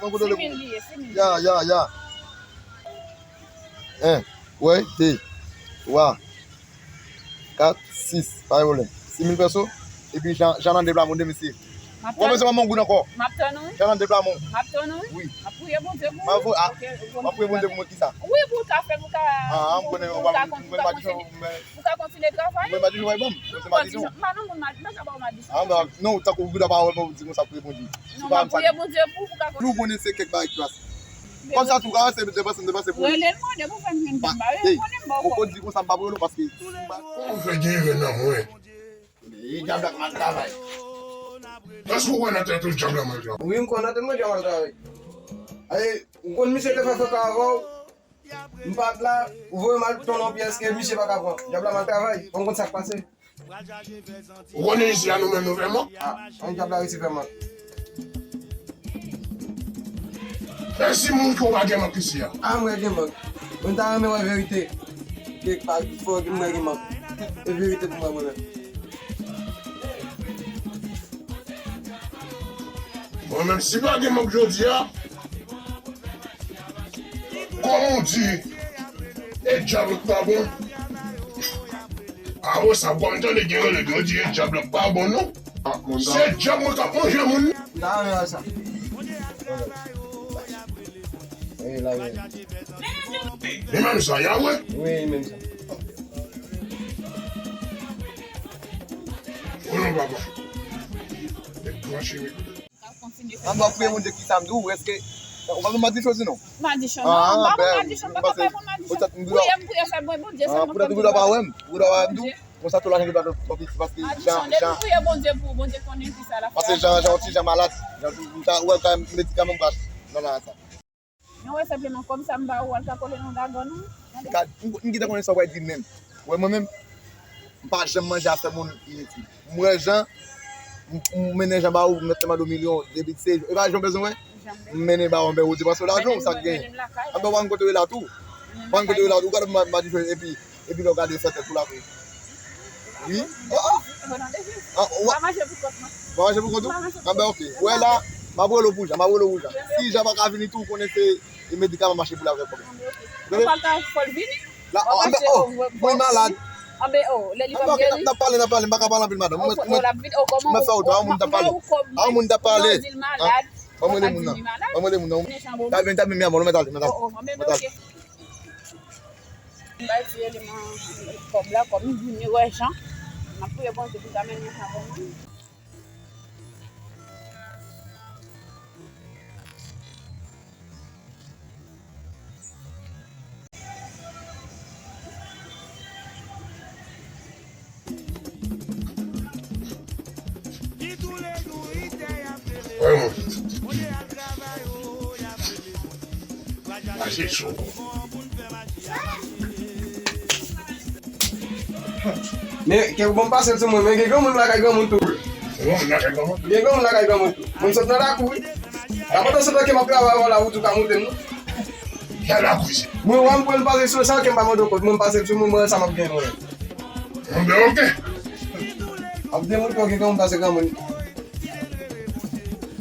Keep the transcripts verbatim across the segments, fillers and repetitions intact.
Mwen kontwole pou mwen. Ya, ya, ya. En, wè, de, twa, kat, sis, pa gen pwoblèm. Sis mil pèso, epi Jean, Jean nan deplase moun de mesye. Ou pa bezwen ban m yon goud ankò. M ap tann ou wi. Jean nan deplase moun. M ap tann ou wi. Wi. M ap priye Bondye pou ou. M ap priye Bondye pou mwen kisa? Wi, pou w ka fè, pou w ka, pou w ka kontinye travay. Mwen madichon, mwen madichon. M pa nan moun madichon, m pa ka ba w madichon. Ah, non, tankou ou ta pa wè mwen, ou di konsa, priye Bondye. Non, m ap priye Bondye pou ou, pou w ka kontinye. Pou w konnen se kèk bagay ki pase. Kòm sa tou ka, se depanse, m depanse pou ou. Rele l, mande pou fè m jwenn jan ba yo, konnen m ba w kòb. Poko di konsa, m pa pou yo, paske. Ou fè gen erè nan mwen. E djab la mal travay. Èske ou kwè nan tèt ou djab la mal travay? Wi, m kwè nan tèt mwen djab la mal travay. Ay, m konn misye te fè fòt avè w. M pa t la, ou voye m al tounen yon pyès ke misye pa ka pran. Djab la mal travay. Ou konn sa k pase? Ou konnen isi a nou menm nou fè mòk? Ah, an djab la resi fè mòk. E si moun ke w pa gen mòk isi a? Ah, mwen gen mòk. Mwen ta renmen wè verite. Kèk pa fò mwen gen mòk. E verite pou mwen, mwen menm. Mwen menm, si pa gen mòk jodi a, kòm ou di, e djab la pa bon. Awo sa, kòm tande gen rele, yo di e djab la pa bon, non. Se djab mwen k ap manje moun. M ta renmen wè sa. Wi, la, wi. Li menm sa, Yahweh? Wi, li menm sa. O non, papa. Nèg gran chimik. An, m ap priye Bondye ki sa m di w, èske ou pa konn madichon di non? Madichon, non, m pa konn madichon, m pa konn madichon. Priye m, priye fè mwen Bondye, se mwen. Poutèt ou pa wè m, ou pa wè m di w. Konsa tou lajan ki pa t ap piti paske Jan, Jan. Priye Bondye pou ou, Bondye konnen ki sa l ap fè. Paske Jan, Jan, yon ti jan malad. Jan, ou ta wè kay medikaman m pa nan la sa. Yon wè senpleman kòm sa m ba ou al ka kole nan gagann ou. Gad, m, m gentan konnen sa w pral di menm. Wè mwen menm, m pa janm manje afè moun initil. M wè Jan, m, m mennen Jan ba ou, m mèt te mande w milyon, depi se, e pa Jan w bezwen wè? M mennen ba ou, anben ou depanse w lajan w, sa k genyen. Anben w pa konn kote w ye la tou. W pa konn kote w ye la tou, ou gade m ap madichon epi, epi lè w gade fè tèt ou la tou. Wi. Oh, oh. Ah, ou pa manje pou kont mwen. Ou pa manje pou kont ou? Anben oke. Wè la, m ap rele w pou Jan, m ap rele w pou Jan. Si Jan pa ka vini tou, ou konnen se medikaman mache pou l avèk kòb la. Ou pa ka fè l vini? La, anben, oh, mwen malad. Anben, oh, lè li pa geri. N ap pale, n ap pale, m pa ka pale anpil, madanm. Mwen, mwen, mwen fè wout, a yon moun t ap pale. A yon moun t ap pale. Ban mwen rele moun nan. Ban mwen rele moun nan. Ta vin, ta vin, mi amor, mwen t ale, mwen t ale. Mwen t ale. M bay ti eleman kòb la, kòm m vini wè Jan. M ap priye Bondye pou l ta mennen Jan pou mwen. Wè mwen. Mache sou. Men, ke bon pase sou mwen, men gen granmoun lakay granmoun tou. Gen granmoun lakay granmoun tou. Mwen sot nan lakou, wi. Sa pa tan sot la ke m ap travay, wè la, ou tou ka monte m, non. Ki al lakou isit? Mwen, wè m pran pase sou sa, ke m pa mande w kont. Mwen pase sou mwen, mwen, sa m ap gen, mwen. Anben, oke. Ap demontre w gen granmoun pase granmoun.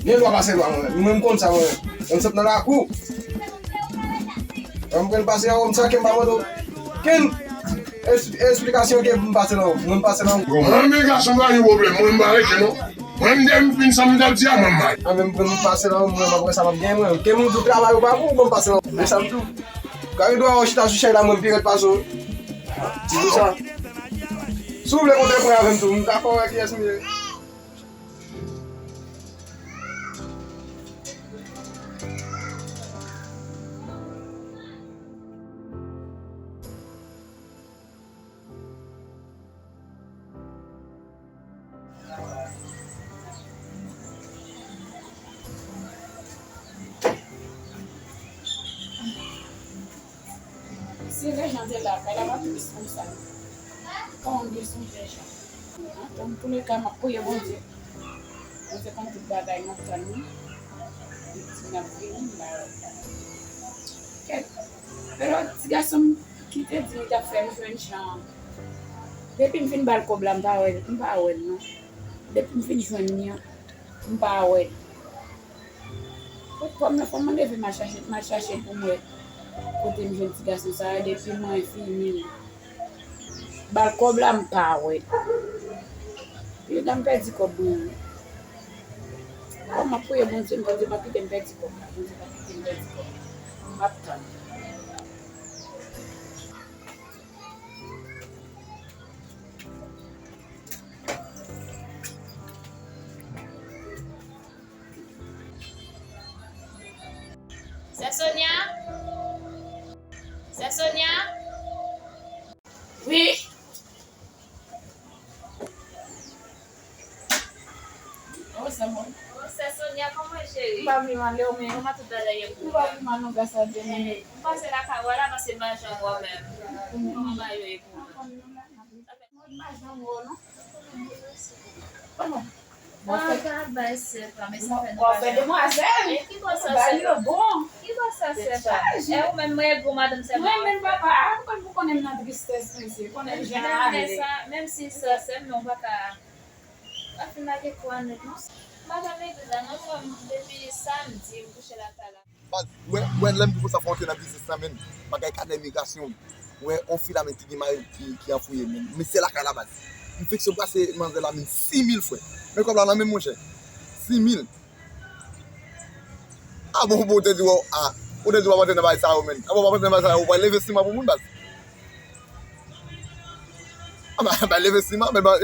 Gen dwa pase dwa, mwen menm. Mwen, m konn sa, mwen menm. Mwen sot nan lakou. Mwen pran pase an, m sa ke m pa mande w. Ken es-, esplikasyon ke m pase la, mwen, m pase la. Mwen, men gason pa gen pwoblèm. Mwen, m pa rete, non. Mwen, m te m fin sa m t ap di a, mwen, m bay. Mwen menm, m pase la, mwen, m ap wè sa m ap gen, mwen. Ke moun tou travay ou pa pou, mwen, m pase la. Men sa m tou. Gade dwa ou chita sou chay la, mwen, m pi rèd pase w. Se pou sa. Si w vle kontre pwen avè m tou, m ka fè w wè kiyès m ye. Si Jan te la, kay la pa t plis konsa. Kòman m te sonje Jan? An toulèka, m ap priye Bondye. Bondye konn tout bagay, m ap tann li. Li di m l ap vini, m ba yo. Kèt. Pero ti gason m ki te di m t ap fè m jwenn Jan an. Depi m fin ba l kòb la, m pa wè, m pa wè l non. Depi m fin jwenn li an, m pa wè l. Kot kòb nan, fò m leve m al chache, m al chache l pou m wè kote m jwenn ti gason sa a, depi mwen fini ba l kòb la, m pa wè. Yo, dan m pèdi kòb mwen. Kòm m ap priye Bondye, m di Bondye pa kite m pèdi kòb la. Bondye pa kite m pèdi kòb la. M ap tann. Sè Sonia? Sè Sonia? Wi. Oh, sè mwen. Oh, sè Sonia, kòman w ye, cheri? M pa pi mal, e ou menm? Kòman tout bagay ye pou ou? M pa pi mal non, gras a Dye, men. Eh, m pase lakay ou la, paske m pa janm wè w menm. Kòman bagay yo ye pou ou? Mwen pa janm wè w non. Kòman? W ap fè, w ap fè demwazèl. E ki bò sa, sè pa? Ki bò sa, sè pa? E ou menm, mwen gwo madanm sè pa. Mwen menm, papa, a, ou konn, ou konnen m nan tristès, mesye. Konnen jan ale. Menm si sa, sè m, men w pa ka. Pa fin lage kou a nèt non. M pa janm legliz la non, mwen, depi samdi, m kouche lakay la. Baz, wè, wè, lè m di konsa fò antre nan biznis lan, menn. Bagay kadè imigrasyon. Wè, on fi la, menn, ki gen mari l ki, ki anfouye, menn. Men se lakay la, baz. M fikse pase manzè la, menn, sis mil frè. Men kòb la nan men m, monchè. Sis mil. A bon, bon, ou te di, wè, a. Ou te di, w ap antre nan bagay sa yo, menn. A bon, w ap antre nan bagay sa yo, ou pral leve siman pou moun, baz. A, ba, ba, leve siman, men ba,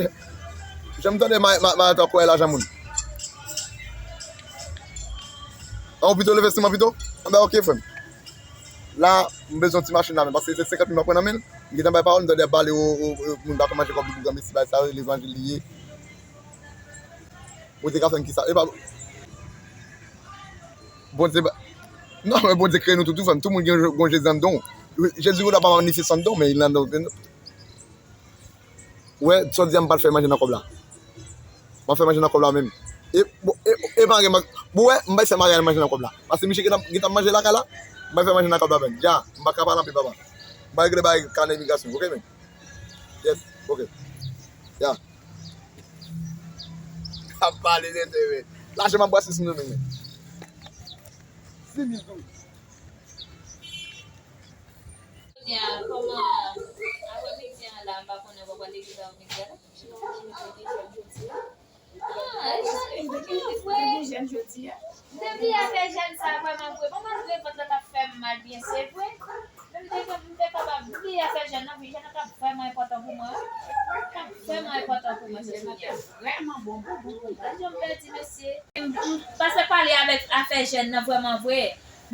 jan m tande ma, ma, ma, ta kwè lajan moun. An, ou pito leve siman pito? A, ba, ok, frè m. La, m bezwen ti machin la, men, paske se senkant mil m ap pran nan men l. M gentan bay pawòl, m tande ap pale, o, o, o, moun pa konn manje kòb li pou granmesi, bay sa yo, levanjil li ye. Ou te ka fè m kisa? E pa, Bondye ba, non, men Bondye kreye nou tout, tou, frè m. Tout moun gen, gen Jezi anndan w. Jezi ou la pa manifeste anndan w, men li anndan w. Ou wè, jodi a m pral fè manje nan kòb la. M ap fè manje nan kòb la menm. E, bon, e, e pa gen, bon, wè, m bay fè Maria manje nan kòb la. Paske misye gentan, gentan manje lakay la, m bay fè manje nan kòb la menm. Dja, m pa ka pale anpil, papa. M bay regle bay kanè imigrasyon, ok, men? Yes, ok. Ya. Ap pale de te, men. Lajan m ap brase sou nou, men. Sis mil goud. Sonia, kòman aprèmidi an la, m pa konnen w pa pral legliz avèk Miguel? Ah, e sa ki fè vre. Depi afè jèn sa, vrèman vre. Bon, malgre vant la t ap fè m mal, byen, se vre. Men m te, m te kapab bliye afè jèn nan, wi, jèn nan t ap vrèman enpòtan pou mwen, wi. T ap vrèman enpòtan pou mwen, se Sonia. Vrèman bon, bon, bon, bon. Lajan m pèdi, mesye. M, m pase pale avèk afè jèn nan vrèman vre,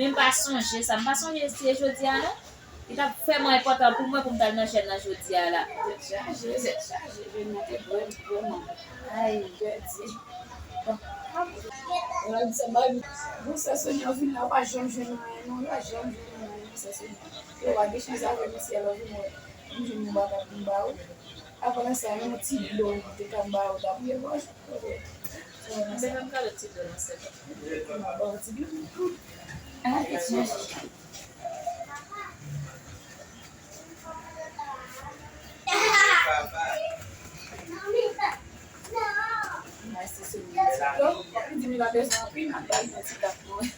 men m pa sonje sa. M pa sonje si se jodi a non. Li t ap vrèman enpòtan pou mwen pou m t al nan jèn nan jodi a la. Tèt chaje, tèt chaje, jèn nan te vrèm-, vrèman. Ay, pèdi. Bon, sa bay, bon, sè Sonia, ou vin la, ou pa janm jwenn anyen non, ou pa janm jwenn anyen non, sè Sonia. Ou pa gen chans avè m isi a, lè ou vin wè m jwenn yon bagay pou m ba ou. Apre sa, yon ti dlo ou te ka ba ou, ta priye pou ou. Mwen menm ka lòt ti dlo nan sèk. Mwen ba ou ti dlo. Ah, ti dlo. Mèsi, se yon ti dlo. Li di m la bezwen anpil, m ap ba li yon ti kat mwen.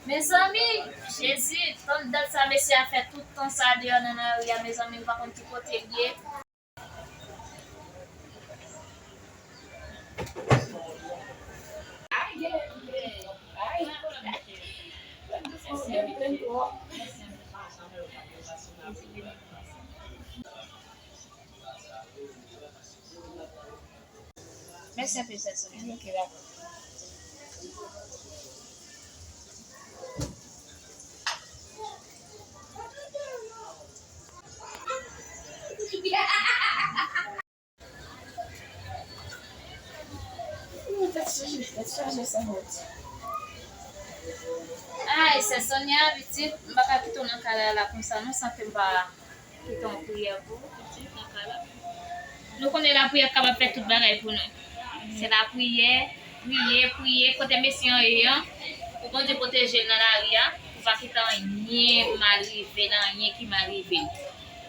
Mezanmi, Jezi, tann dat sa mesye a fè tout tan sa deyò nan lari a, mezanmi, m pa konn ki kote l ye. Mèsi anpil, sè Sonia. Ok, dakò. Tèt chaje, tèt chaje, sa wont. Ay, sè Sonia, pitit, m pa ka kite w nan kay la, la konsa, non, san ke m pa kite yon priyè pou ou, pitit, nan kay la. Nou konnen lapriyè kapab fè tout bagay pou nou. Se lapriyè, priye, priye, kote mesye an ye an, pou Bondye pwoteje l nan lari a, pou pa kite anyen mal rive l, anyen ki mal rive l.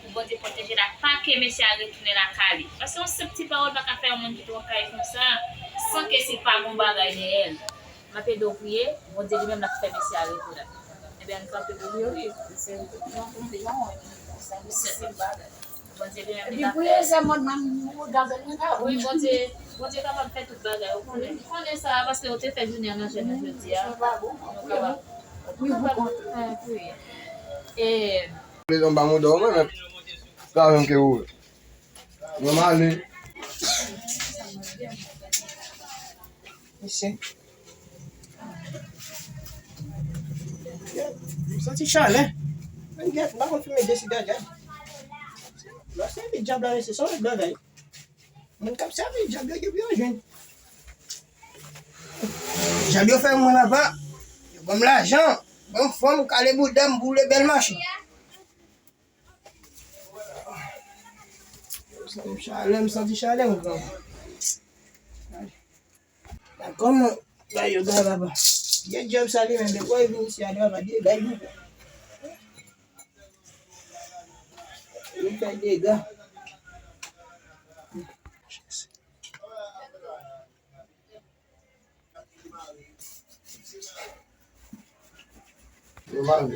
Pou Bondye pwoteje l ak pa ke mesye a retounen lakay li. Paske yon senp ti pawòl pa ka fè yon moun kite yon kay konsa, san ke si pa gon bagay dèyè l. M Kanpe do priye, Bondye li menm l ap fè mesye a retounen. Ebyen, ann kanpe pou nou priye. Bondye li menm li va fè. Wi, Bondye, Bondye kapab fè tout bagay, ou konnen. Ou konnen sa, paske ou te fè jounen an nan jèn nan jodi a. Nou kapab, nou kapab, eh, priye. E Mwen pa mwen dòmi, men pa menm ke ou. Mwen m ale. Mesye. M santi chalè. Men gèt, m pa konn fimen de siga djab. Lè w sèvi dyab la, mesye, se yon lòt bagay. Moun k ap sèvi dyab yo, yo jwenn. Dyab yo fè mwen laba. Yo ban m lajan. Ban m fòm, kale bouda m, boule bèl machin. M santi chalè, m santi chalè, m pran. Dakò, mwen, bay yo gade laba. Gen djab sa li menm, depi w vin isi a, laba, degay li. Li fè dega. Yo mare.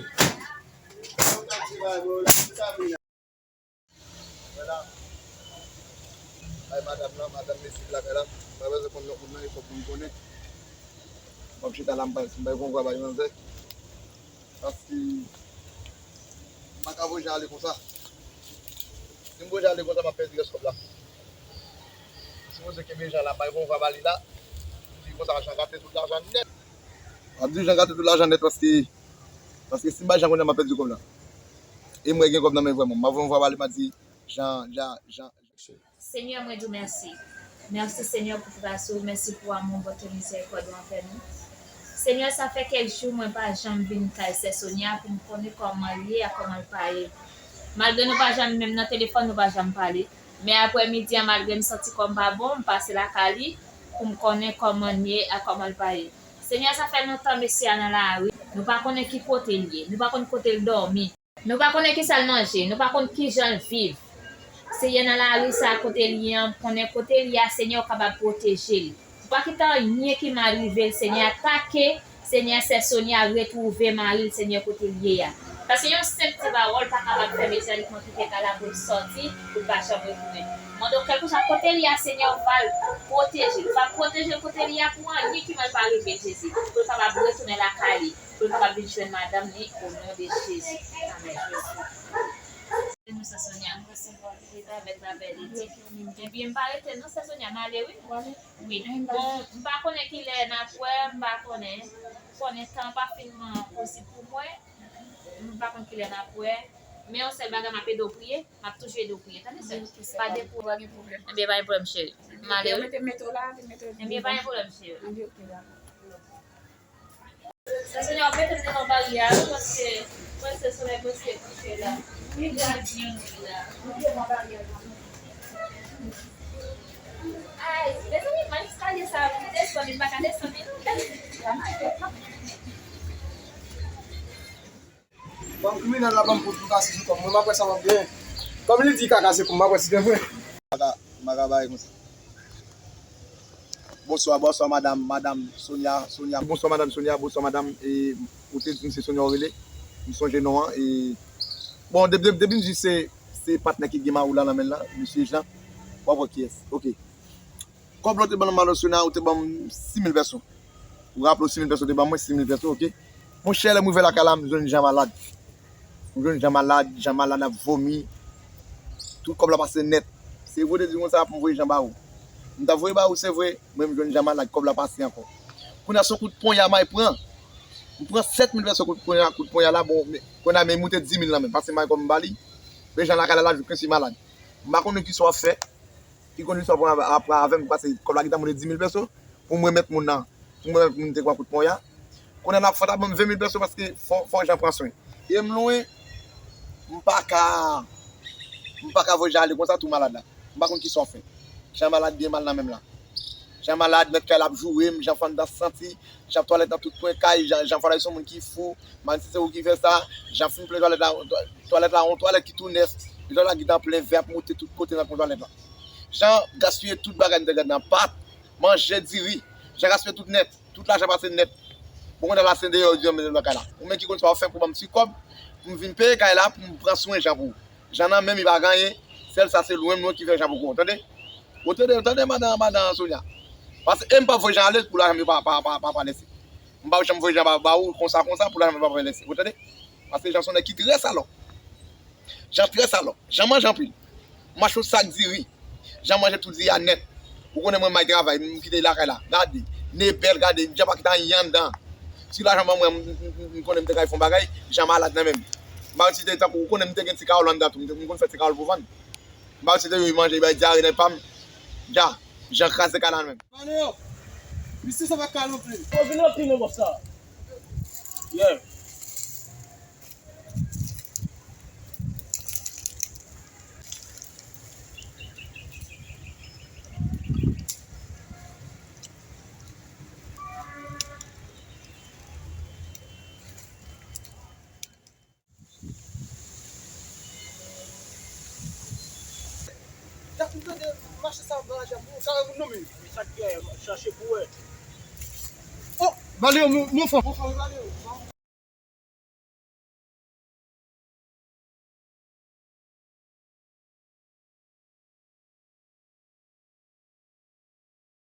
Bay madanm nan, madanm mesye lakay la. Pa bezwen konn lòt moun nan, e fòk moun konnen. M ap chita la, m bay, m bay konvwa bay manzè. Paske m pa ka voye ale konsa. Si m voye ale konsa, m ap pèdi rès kòb la. Sipoze kenbe Jan la, bay konvwa ba li la. Di konsa, Jan gate tout lajan nèt. M ap di Jan gate tout lajan nèt paske, paske si m bay Jan kounye a, m ap pèdi kòb la. E m wè gen kòb nan men vrèman. M ap voye konvwa ba li, m ap di Jan, Jan, Jan. Senyè, mwen di w mèsi. Mèsi, Senyè, pou gras ou. Mèsi pou amou, bonte, mizèrikòd ou anvè nou. Senyè, sa fè kèk jou mwen pa janm vin kay sè Sonya pou m konnen kòman l ye ak kòman l pa ye. Malgre nou pa janm menm nan telefòn, nou pa janm pale. Men aprè midi an, malgre m santi kò m pa bon, m pase lakay li pou m konnen kòman l ye ak kòman l pa ye. Senyè, sa fè lontan mesye a nan lari. Nou pa konnen ki kote l ye. Nou pa konn kote l dòmi. Nou pa konnen kisa l manje, nou pa konn kijan l viv. Senyè, nan lari sa a kote l ye an, m konnen kote l ye a, Senyè, ou kapab pwoteje l. Ou pa kite anyen ki mal rive l, Senyè, atake, Senyè, sè Sonya retwouve mari l, Senyè, kote l ye a. Paske yon senp ti pawòl pa kapab fè mesye a li pran kite kay la pou l sòti, pou l pa janm retounen. Mande w, kèlkeswa kote l ye a, Senyè, ou va pwoteje l, ou va pwoteje l kote l ye a pou anyen ki mal pa rive l, Jezi, pou l kapab retounen lakay li. Pou l kapab vin jwenn madanm li, o non de Jezi. Amèn. Nou sè Sonya. Li ta avèk lapè de Dye. Ebyen, m pa rete non, sè Sonya, m ale wi. Wi. Bon, m pa konnen kilè n ap wè, m pa konnen. M konnen tan pa fin posib pou mwen. M pa konn kilè n ap wè. Men yon sèl bagay, m ap ede w priye. M ap toujou ede w priye. Tande, sè? Pa dekouraje. Ebyen, pa gen pwoblèm, cheri. M ale wi. Ebyen, pa gen pwoblèm, cheri. Sè Sonya, w ap mete m devan baryè a wi, paske mwen se solèy mwen se kouche la. Wi, gad byen wi la. Ay, mezanmi, men eskalye sa a, pou desann, m pa ka desann li non. Banm kriminèl la, banm poud pou kase sou kò m. Mwen, m ap wè sa w ap genyen. Kòm li di kaka se pou m, m ap wè si se vre. M pa ka, m pa ka bay konsa. Bonswa, bonswa, madanm, madanm Sonya, Sonya. Bonswa, madanm Sonya, bonswa, madanm. E, ou te di m se Sonya ou rele. M sonje non an. E, bon, de-, de-, depi m di se, se patnè ki gen mari w la nan men l la, mesye Jan, w ap wè kiyès. Oke. Kòb la ou te ban m, madanm Sonya, ou te ban m sis mil pèso. Ou raple w, sis mil pèso ou te ban mwen, sis mil pèso, oke. Monchè, lè m rive lakay la, m jwenn Jan malad. M jwenn Jan malad, Jan malad ap vomi. Tout kòb la pase nèt. Se vre, ou te di konsa pou m voye Jan ba ou. M t ap voye ba ou, se vre, men m jwenn Jan malad, kòb la pase ankò. Kounye a, se yon kout ponya m al pran. M pran sèt mil pèso kout ponya, kout ponya la, bon, men, kounye a, men m moute dis mil nan men m, paske m pa gen kòb m ba li. Men Jan lakay la, la, jouk mesye malad. M pa konnen kisa w ap fè. Ki kondisyon pou ap pran avè m, paske kòb la gentan monte dis mil pèso, pou m remèt moun nan, pou m remèt moun te pran kout ponya. Kounye a n ap fè ta ban m ven mil pèso, paske fò, fò Jan pran swen. E m lwen, m pa ka, m pa ka voye Jan ale konsa tou malad la. M pa konn kisa w fè. Jan malad byen mal nan men m la. Jan malad, mèt kay la ap joure m, Jan fè anndan santi, Jan twalèt nan tout kwen kay, Jan, Jan fè l se yon moun ki fou, m pa konn si se ou ki fè sa, Jan fin plen twalèt la, twalèt la, yon twalèt ki tou nèf, twalèt la gentan plen vè ap moute tout kote nan fon twalèt la. Jan gaspiye tout bagay m te gade nan pat, manje, diri. Jan gaspiye tout nèt. Tout lajan pase nèt. Bon, konn al achte deyò, yo di, "Mete lakay la." Ou menm ki konn sa w ap fè pou ban m ti kòb, pou m vin peye kay la, pou m pran swen Jan pou ou. Jan nan menm, li pa gen anyen. Sèl sa, se lwen m lwen ki fè Jan pou ou, tande? Ou tande, ou tande, madan, madan Sonia? Paske e m p ap voye Jan ale pou lajan m yo pa, pa, pa, pa, pa lese. M p ap janm voye Jan ba, ba ou konsa, konsa, pou lajan m yo pa, pa lese. Ou tande? Paske Jan se yon nèg ki trè salòp. Jan trè salòp. Jan manje anpil. M achte yon sak diri. Jan manje tout diri a nèt. Ou konnen mwen may travay, m kite lakay la. Gade. Nebèl, gade. Jan pa kite anyen anndan. Si lajan ban mwen, m, m, m, m konnen m te kay fè yon bagay, Jan malad nan men m. M pa site tankou, ou konnen m te gen ti kawòl anndan tou. M te, m konn fè ti kawòl pou vann. M pa site yo manje, bay dyare nan pa m. Jan, Jan kraze kay la nan men m. Ane yo. Misye sa pa kay non pli. Yo vin anpil nan bòs la. Yeah. Dak m tande mache sa ap garaje a, bon, kare moun nan men. Sa k gen, chache pou wè. Oh, Valeo, mon, mon frè. Mon frè, Valeo.